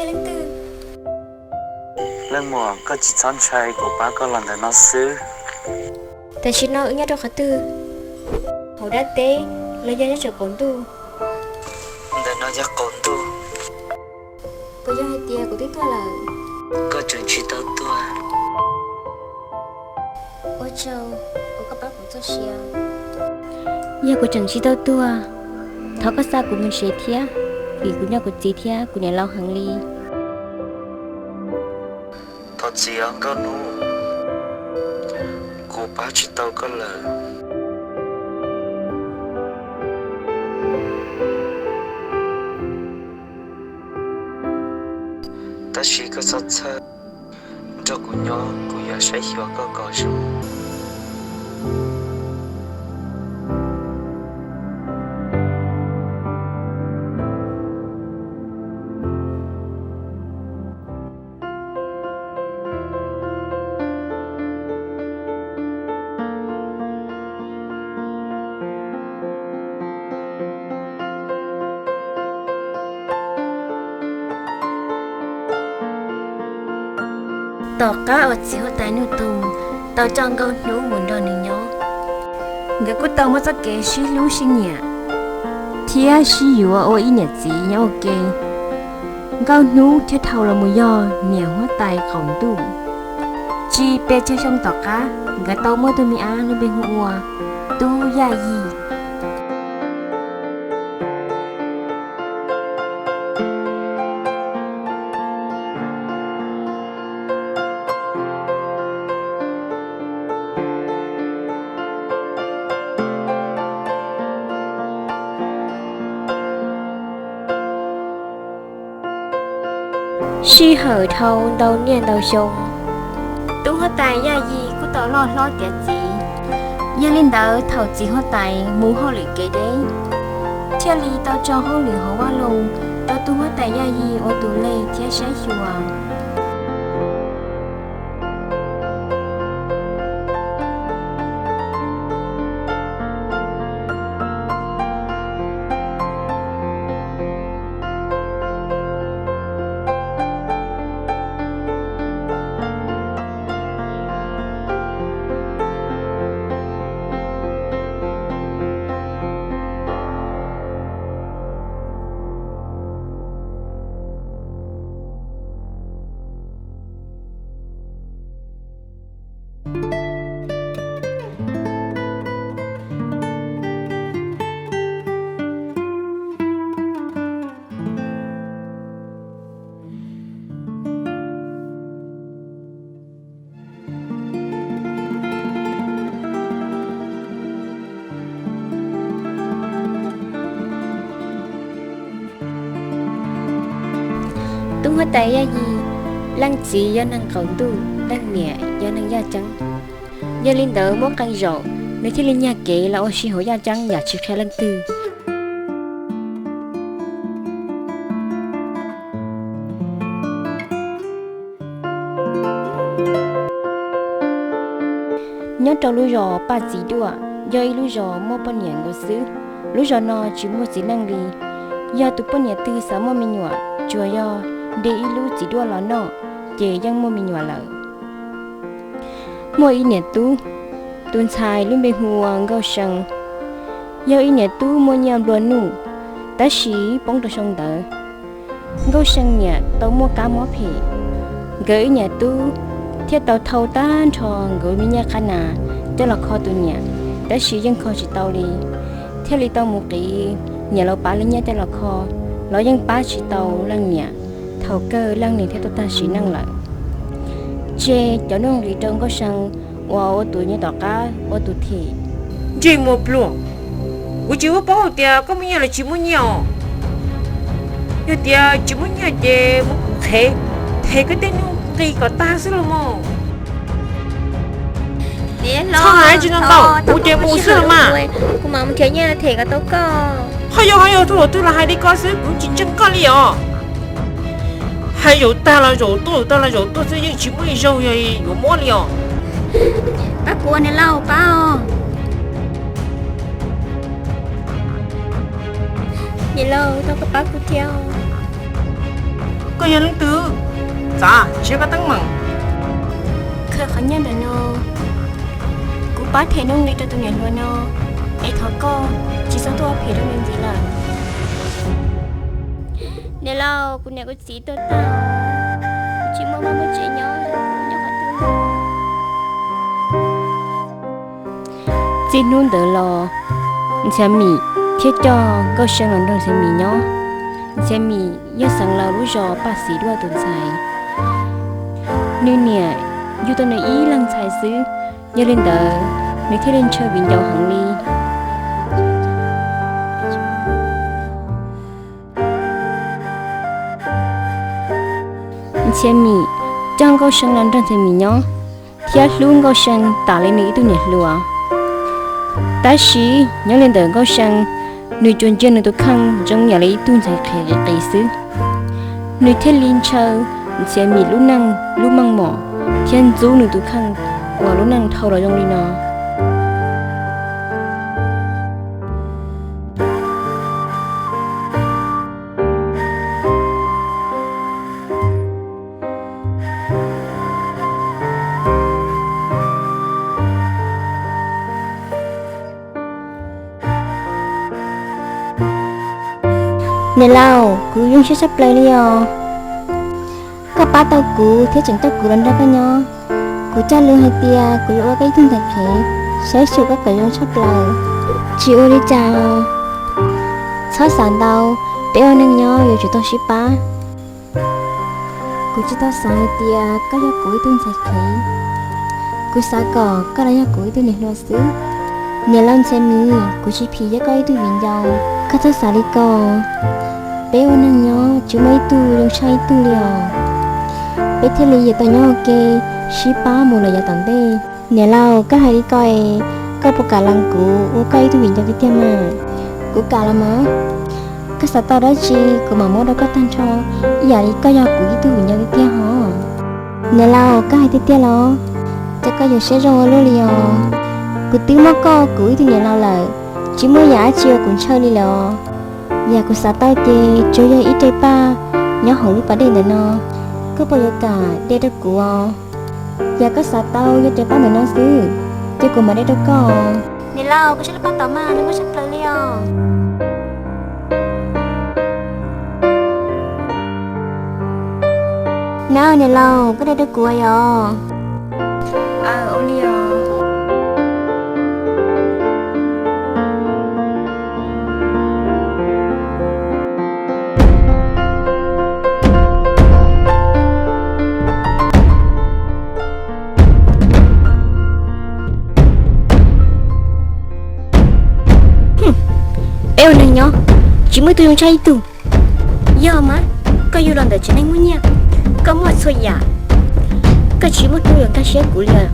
Leej twg? Leej muam, koj tsis txhob ntshai, kuv pab koj los ntawm no xwb. Tam sim no wb nyob rau qhov twg? Hauv dab teb los yog nyob tseem qaum ntuj? Ntawm no yog qaum ntuj. Puas yog hais tias kuv twb tuag lawm? Koj tseem tsis tau tuag. Ua tsaug uas koj pab kuv txoj sia. Yog kuv tseem tsis tau tuag, thov koj xa kuv mus tsev thiab, vim kuv nyob kuv txiv thiab kuv niam laus heev li. Thov txim os Nkauj Hnub, kuv pab tsis tau koj lawm. Tab sis koj txhob txhawj, nrog kuv nyob kuv yuav saib xyuas koj kom zoo. Tom qab uas txiv huab tais Nuj Toog tau coj Nkauj Hnub mus nrog nws nyob, nkawd kuj tau muaj txoj kev sib hlub sib nyiam thiab sib yuav ua ib niam txiv nyob ua ke. Nkauj Hnub thiaj dhau los mus yog niam huab tais qaum ntuj. Tsis pes tsawg xyoo tom qab, nkawd tau muaj tug me ab lub npe hu ua Tub Yaj Yig. Sij hawm dhau ntau niaj ntau xyoo, tub huab tais Yaj Yig kuj tau loj hlob tiav txiv. Yog li ntawd thaum txiv huab tais mus hauj lwm kev deb, thiaj li tau tso hauj lwm hauv vaj loog rau tub huab tais Yaj Yig ua tus leg thiab saib xyuas. Tub huab tais Yaj Yig, leej txiv yog neeg qaum ntuj, leej niam yog neeg yaj ceeb. Yog li ntawd muaj qee zaum nws thiaj li nyiag kev los ua si hauv yaj ceeb yam tsis qhia leej twg. Nyob rau lub zos Paj Txiv Duaj, yog ib lub zos muaj poj niam nkaus xwb. Lub zos no tsis muaj txiv neej li. Yog tus poj niam twg xav muaj me nyuam, tsuas yog de ib lub txiv duaj los noj, ces yeej muaj me nyuam lawm. Muaj ib niam tub, tus ntxhais lub npe hu ua Nkauj See, yog ib niam tub muaj nyiaj nplua nuj, tab sis poob rau xyoo ntawd Nkauj See niam tau muaj kab mob phem. Nkawd ib niam tub thiaj tau thau tag nrho nkawd me nyiaj qab nas coj los kho tus niam, tab sis yeej kho tsis tau li, thiaj li tau mus qiv niam laus pav lub nyiaj coj los kho, los yeej pab tsis tau leej niam, thaum kawg leej niam thiaj tuaj tag sim neej lawm. Tseg cov nuj nqis rau Nkauj See uas ua tus nyob tom qab ua tus them. Ntsej muag pluag, kuv tsis paub hais tias koj muaj nyiaj los tsis muaj nyiaj os. Yog tias tsis muaj nyiaj ces muab kuv qhev, them koj tej nuj nqis kom tag xwb los mas. Txhob hais tsis ntau, kuv ces mus xwb los mas. Kuv mam mus nrhiav nyiaj them kom tau koj. Ho yog, ho yog, tub, twb los hais li ko xwb, kuv tsis ntseeg koj li os. Hais zaum tag los zaum tuaj, zaum tag los zaum tuaj xwb, yeej tsis muaj ib zaug yog yuav muab li os. Pab kuv, niam laus, pab os. Niam laus, thov koj pab kuv thiab. Koj yog leej twg? Txav, ntsia koj teeb meem. Khaws qhov nyiaj ntawm no, kuv pab them nuj nqi rau tus niam hluas no, es thov koj tsis txhob tuaj ua phem rau nws ntxiv lawm. Niam laus, kuv niam kuv txiv tuag tag, kuv tsis muaj vaj muaj tsev nyob, nyob qhov twg? Txij hnub ntawd los, Ntxhias Mim thiaj coj Nkauj See los nrog Ntxhias Mim nyob. Ntxhias Mim yog xeev laus lub zos Paj Xis Duaj tus ntxhais. Nws niam yug tau nws ib leeg ntxhais xwb, yog li ntawd nws thiaj li ntshaw viv ncaus heev li. Ntxhias Mim coj Nkauj See los nrog Ntxhias Mim nyob, thiab hlub Nkauj See tas li nws ib tug niam hluas. Tab sis nyob li ntawm Nkauj See, nws tsuas ntsia nws tus kheej zoo yam li ib tug ntxhais qhev qis qis xwb. Nws thiaj li ntshaw Ntxhias Mim lub neej lub meej mom, thiab ntxub nws tus kheej uas lub neej dhau los zoo li no. Niam laus, kuv zoo siab tshaj plaws li os. Koj pab tau kuv thiab tseem coj kuv los nrog koj nyob. Kuv cog lus hais tias kuv yuav ua koj ib tug ntxhais qhev, saib xyuas koj kom zoo tshaj plaws. Tsis ua li cas, txhob xav ntau, peb ua neej nyob yuav tsum tau sib pab. Kuv tsis tau xav hais tias koj yog kuv ib tug ntxhais qhev, kuv xav kom koj los yog kuv ib tug niam hluas xwb. Niam laus Ntxhias Mim, kuv tsis phim yog koj ib tug viv ncaus, koj txhob xav li ko. Peb ua neeg nyob tsis muaj ib tug zoo tshaj ib tug li os. Peb thiaj li yuav tau nyob ua ke, sib pab mus lawm yav tom ntej. Niam laus, koj hais li ko es koj puas kam lees kuv ua koj ib tug viv ncaus tiag tiag mas? Kuv kam los mas. Koj xav tau dab tsi kuv mam muab rau koj tag nrho, ib yam li koj yog kuv ib tug viv ncaus tiag tiag hos. Niam laus, koj hais tiag tiag los? Cas koj yuav siab zoo ua luaj li os? Kuv twb muaj koj kuv ib tug niam laus lawm, tsis muaj yam dab tsi uas kuv ntshaw li lawm os. Yam kuv xav tau ces tsuas yog ib re paj nyob hauv lub pas dej ntawm no, koj puas yuav kam de rau kuv os? Yam koj xav tau yog re paj ntawm no xwb, ces kuv mam de rau koj. Niam laus, koj saib lub paj tod mas, nws muaj tshaj plaws li os. Na niam laus, koj de rau kuv yom. Ua li os. Peb ua neeg nyob tsis muaj ib tug zoo tshaj ib tug. Yog mas, koj yug los ntawm tsev neeg muaj nyiaj, koj muaj txhua yam, koj tsis muaj hnub yuav nkag siab kuv li os.